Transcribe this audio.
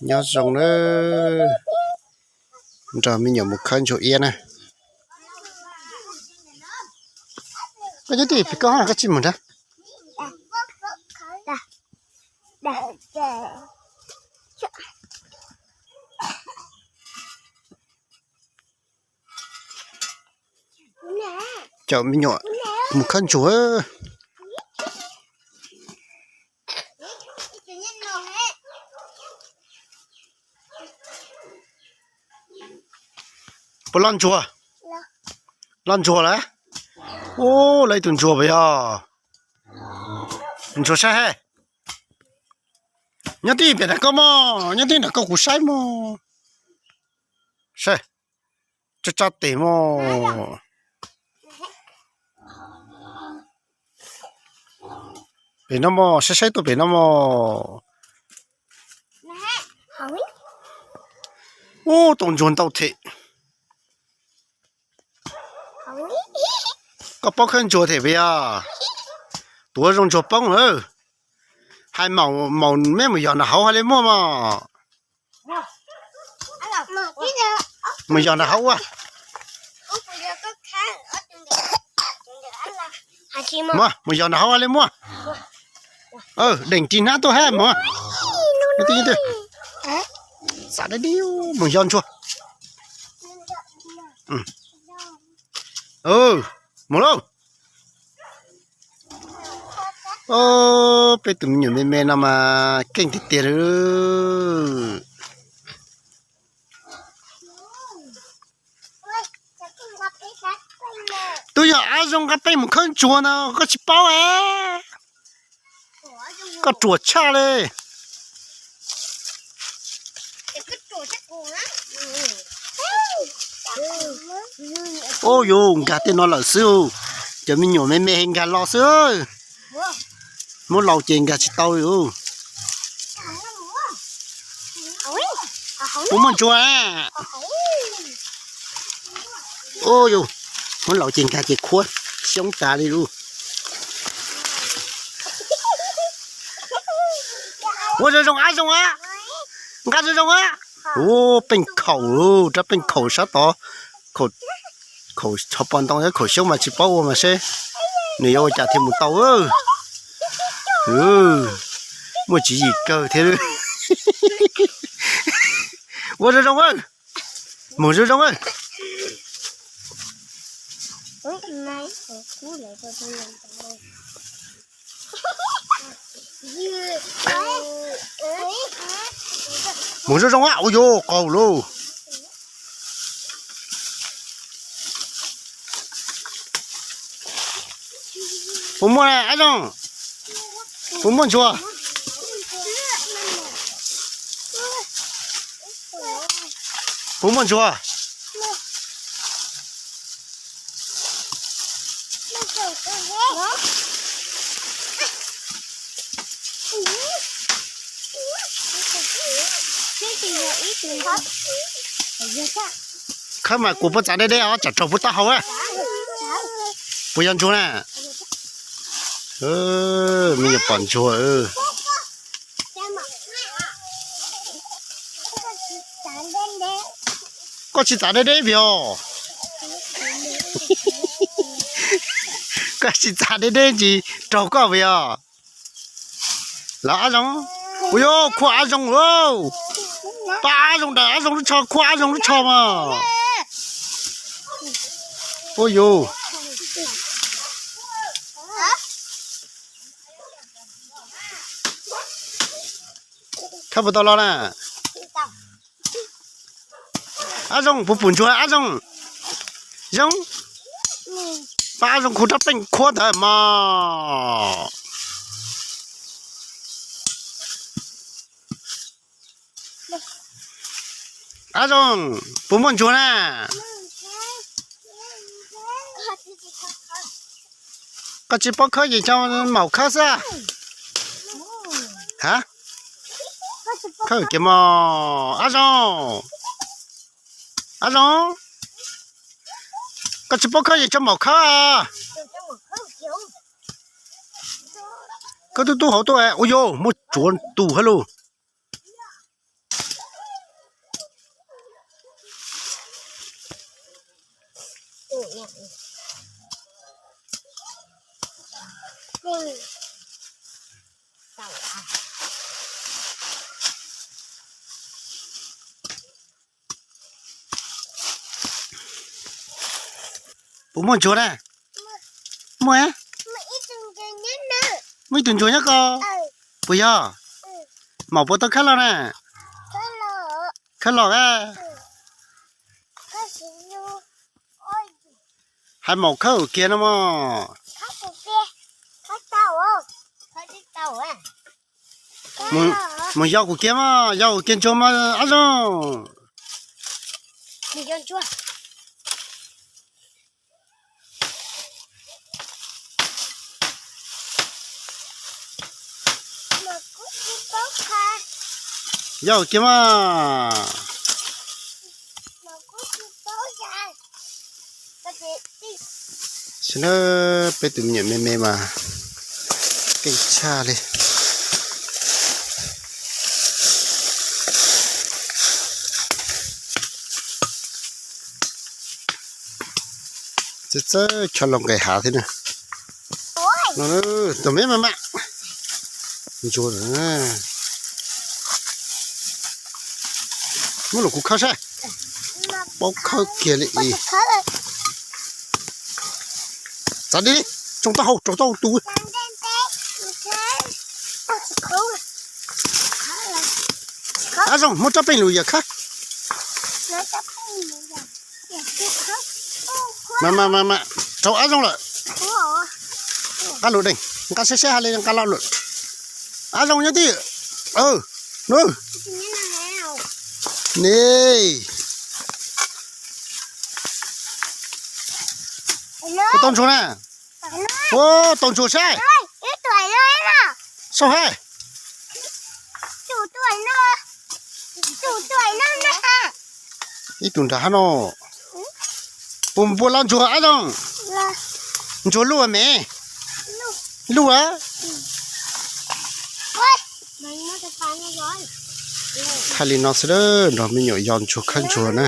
Nyob zoo na, nrog me nyuam mus khawb ntsuag iab na. Koj nyob twj ywm pem koj, koj tsis mus nrad. Cawm me nyuam mus khawb ntsuag. Puas loj ntsuag? Loj ntsuag lawm. Ub, lawv ib tug ntsuag puas yog? Ntsuag saib he. Nyob twj ywm pem nram koj mog, nyob twj ywm nram koj kuv saib mog. Saib, tsa tsa tes mog. Pem no mog, saib saib tuaj pem no mog. Ub, tau ntsuag ntau thiab. Koj paub khawb ntsuag thiab puas yog? Tuav zoo ntsuag poob lawm. Hais maum, maum mej mus yos nram hauv hais li muaj mog. Mus yos nram hauv ua. Mus, mus yos nram hauv hais li muaj. Deem ris hnab tuaj hab mus. Xav dab dib mus yos ntsuag. Mus lauj. Peb tus me nyuam me me no mas keej tiag tiag li. Twb yog Ab Zoo nqa peb mus khawb ntsuag no koj tsis paub a. Koj ruam tshaj li. Ub yus, nkag tej no lawm xwb. Cov me nyuam me me nkag los xwb. Muab laus ces nkag tsis tau li. Puas muaj ntsuag? Ub yus, muab laus ces nkag ces khuab xyoob tas li lawm. Ua zoo zoo Ab Zoo a. Nqa zoo zoo a. Ub, peej khaum, rab peej khaum sab tod. Khaum, khaum tshov pos ntoo thiab khaum xyoob mas tsis paub ua mas seb nws yuav ua cas thiaj mus tau. Muaj tswv yim kawg thiab. Ua zoo zoo a. Mus zoo zoo a. Mus zoo zoo a. Ua yuav qaug lauj. Puas muaj Ab Zoo? Puas muaj ntsuag? Puas muaj ntsuag? Khawb mas kuv puas txav deb deb os, tsam raug puas taub hau. Puas yog ntsuag na? Me nyuam pom ntsuag. Koj tsis txav deb deb vim os? Koj tsis txav deb deb tsis raug koj vim os? Los Ab Zoo. Ua yuav khuaj Ab Zoo lauj. Pab Ab Zoo daws Ab Zoo lub tsho, khuaj Ab Zoo lub tsho mas. Ua yuav. Khawb puas tau los na? Ab Zoo, puas pum ntsuag Ab Zoo? Zoo. Pab Ab Zoo khu rab peej khuab ntawd mog. Ab Zoo, puas muaj ntsuag na? Koj tsis paub khawb ces coj maum khawb xwb. Ha? Khawb kiag mog. Ab Zoo. Ab Zoo. Koj tsis paub khawb ces coj maum khawb. Koj tub tub hauv tuaj. Ua yuav muaj tsuav tus hab lauj. Puas muaj ntsuag na? Muaj. Muaj ib tug ntsuag nyob ko. Puas yog? Maum puas tau khawb los na? Khawb los a. Hais maum khawb kiag no mog. Mus yos kuv kiag mog, yos kuv kiag ntsuag mog Ab Zoo. Yos kuv kiag mog. Saib na, peb tus me nyuam me me mas keej tshaj li. Txawj txawj cho los nqes hav thiab na. Tus me mas mas ntsuag. Muab los kuv khawb saib. Paub khawb kiag li. Txav di, tsoo taub hau rau tau tus. Ab Zoo, muab rab peej lus yam khawb. Mas mas mas mas, rau Ab Zoo lawm. Nqa lus deeg, nqa saib saib hais li nqa lo lawm. Ab Zoo nyob twj ywm. Ne. Ua tau ntsuag na. Ua tau ntsuag saib. Saib hais. Ib tug nrad hab no. Puas npua los ntsuag Ab Zoo? Ntsuag luj me. Luj a. Thaij li no xwb dawb nrog me nyuam yos ntsuag khawb ntsuag na.